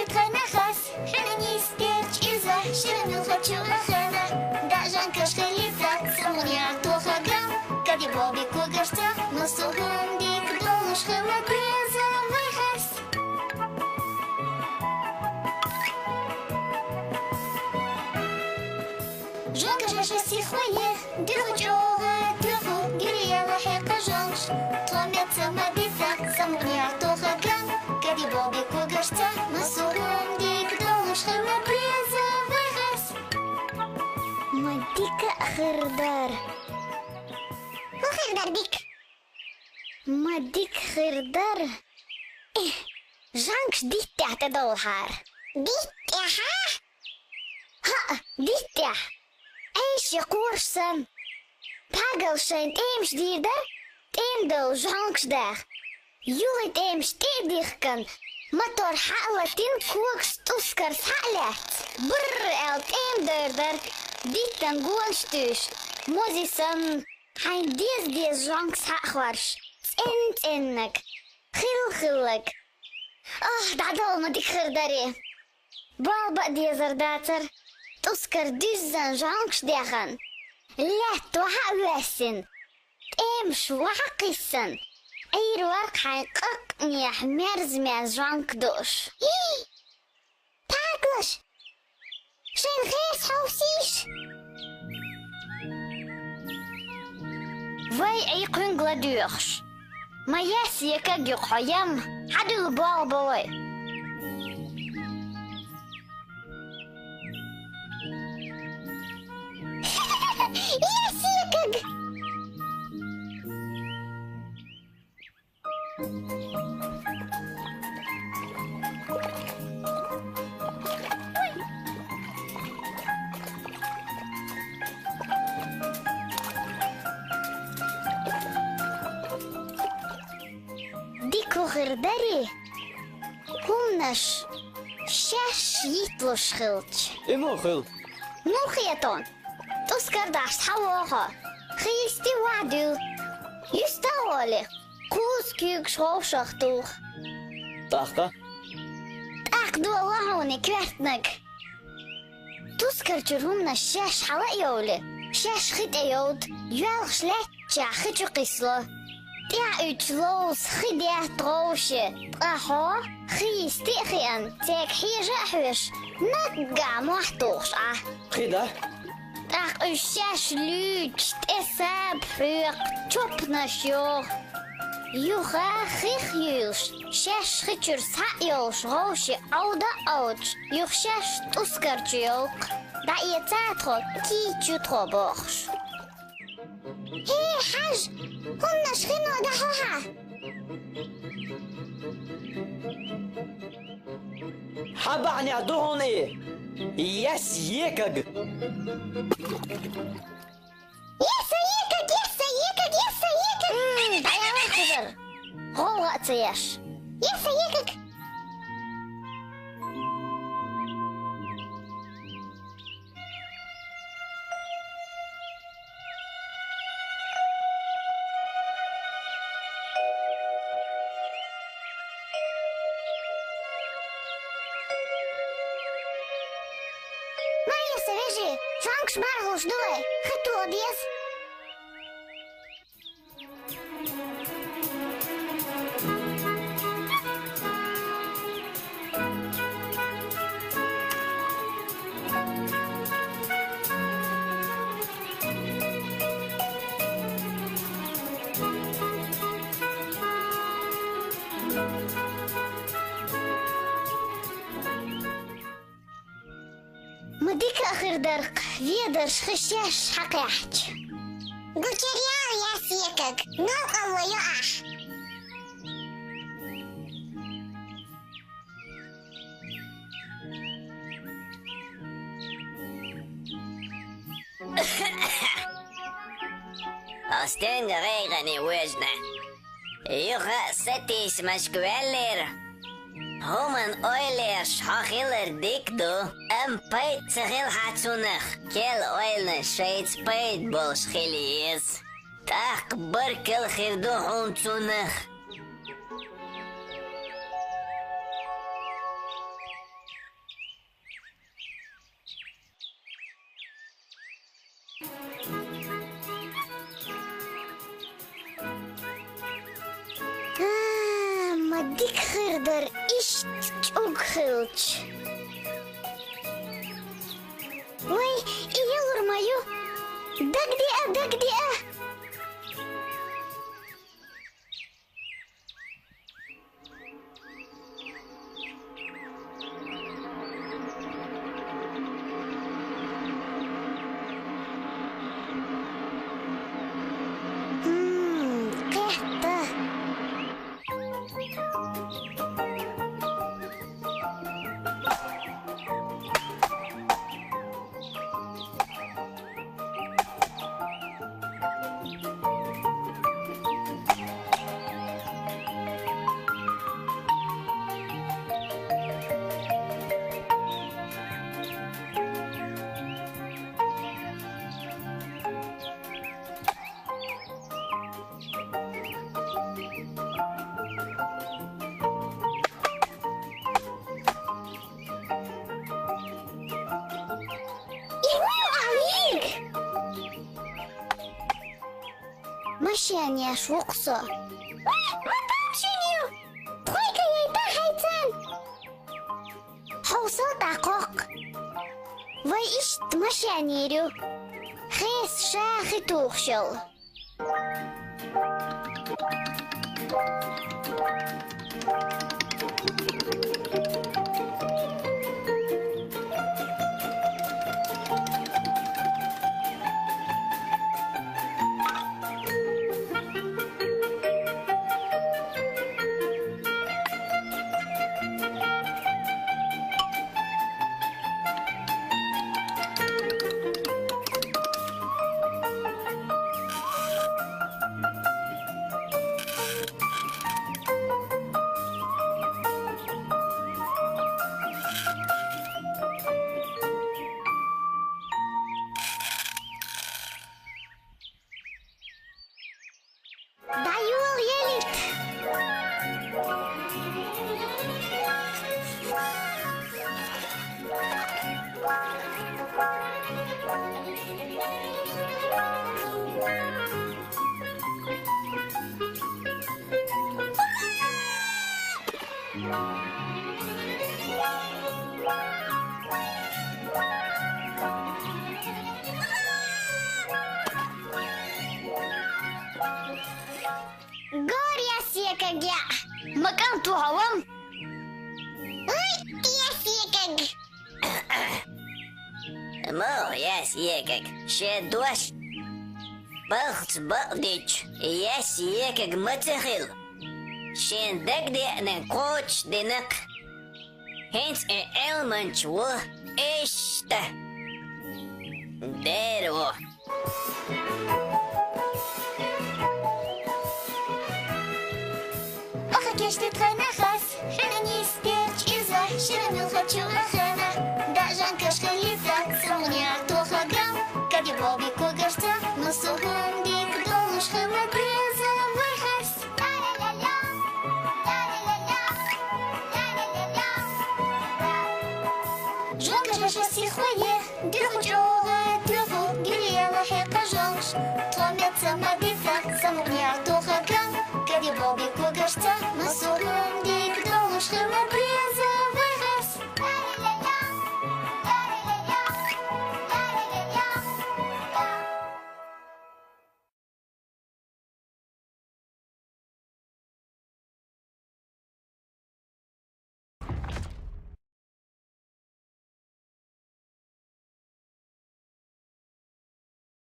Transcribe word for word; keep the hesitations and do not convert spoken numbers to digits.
Тхайнахас хьананис перч иза, ширнул хачула хана, дажан кашхилица, самуния тухагам, кади боби кугарца, мусугам дик долуш хила теза вайхас. Жокажа сихвае, дюху чога, дюху гирияла хекажонш. Томет самадица, самуния тухагам, кади боби кугарца, мусугам дик долуш хила теза вайхас. Ма дика хирдар. Ху хирдар дик. Ма дик хирдар. Э, жанкш диття те долхар. Диття ха? Ха, диття. Эй, ши курсан. Пагал шайн тӀемш дирдар, тӀем дол жанкш дах. Юли тӀемш тӀе дихкан, мотор хьалатин кокш тускар схьалац. Бррр, эл тӀем дердар, диттан гонш тюш. Мози сан, хьайн дез-дез жанкш схьахварш. ЦӀен-цӀеннаг. Хил-хиллаг. Ах, дӀадала ма дик хирдари. Балба дезар дацар, тускар дуьззан жанкш дехан. Лаьтта ваха а воьссина, тӀемаш ваха а кхиссан, Ӏийр варх хьайн къакънехь мерз-мерз жанк дууш. Паглаш! Шайн херс хьовсийш! Вай Ӏий кхуьнга ладоьгӀуш. Ма яс екаг юкъ хьо ям, хьадуьлу болх бо вай. Яс екаг! Дика хирдари, хӀуманаш шаьш йитлуш хилча. И муха хила? Ну хетон. ТӀускар даш схьавогӀу. Хи йисте ваьхьа дуьллу. Юьстахоли, кхузткъа куьйгаш вовшах туху. ТӀаккха? ТӀаккха дола хьуна коьртаниг. Тускар чуьра хӀуманаш шаьш хьала а йовлий, шаьш хи тӀе йовду, йоьлхуш лаьттачохь хи чу кхиссало. ТӀаьхьа уьдуш ловза хи детта гӀовши, ткъа хьо, хи йисте а хиъна, цаьрга хьежа а хьоьжуш, наггахь мохь тухуш Ӏа. Кхин дан? ТӀаккха уьш шаьш луьйча, тӀе саба хьоькху, чопанаш йогӀу. Юха хих юьйлуш, шаьш хи чуьра схьа а йолуш, гӀовши Ӏовда а Ӏовдуш, юха шаьш тӀускар чу йовлу-кх. ДӀаэца тхо, кийча ю тхо бохуш. ХӀей, хьажа, хӀуманаш хино дахьа хьан? Хьан бахьанехь ду хьуна и? Яс екаг! Яс екаг, яс екаг, яс екаг! М, дӀаяла хилар! ГӀовгӀа а ца еш! Яс екаг! Ма яса, вежарий, жанкаш бархӀалгӀаш ду вай, хи тоха деза. Ма дика а хир дара-кх, ведарш хи шаьш хьакхаьхьча. Гучуяла, яс екаг, новкъарло йо ахь. Хьо стенга гӀайгӀане вежна? Юха а сатийсамашка ваьллера. ХӀуманан ойланаш хьо хилар дика ду, амма пайда ца хилахь цунах, керла ойланаш шайца пайда болуш хила еза. ТӀаккха баркалла хир ду хьуна цунах. Дар иштта чӀуг хилча. Вай, и ялур ма ю. Дагадеа, дагадеа. М, кхетта. Ирню алиг! Машен еш вукху со. Вай, ма тамашийна ю! Тхойга яйта хьайцан! Хьовсал тӀакхоккху. Вай иштта машен йийр ю. Хеса ша хи тухуш йолу. ДӀайола елита! Гори, я секаг яа! Ма кӀант ву хьо, вам! Ой, я секаг! Мо, я секаг, шен дош палхца бакъдича, я секаг ма ца хила. Шен дагадеъна кхочушдина-кх. ХӀинца и Ӏилманча ву, иштта дера ву. Оха кешти тхайна хас, хьуьнан йистерча иза, шира муьлхачу ахана, даъжан каш хилийта, самукънех тоха гам, каги боби когашца, массо хӀума дика долуш хила деза вай хас. Жуьгташа сиххо е, дуьху чӀогӀа туьху, гилъела хьекхаш йолуш, тхо меца ма дита, самукънех тоха гам, каги боби когашца, массо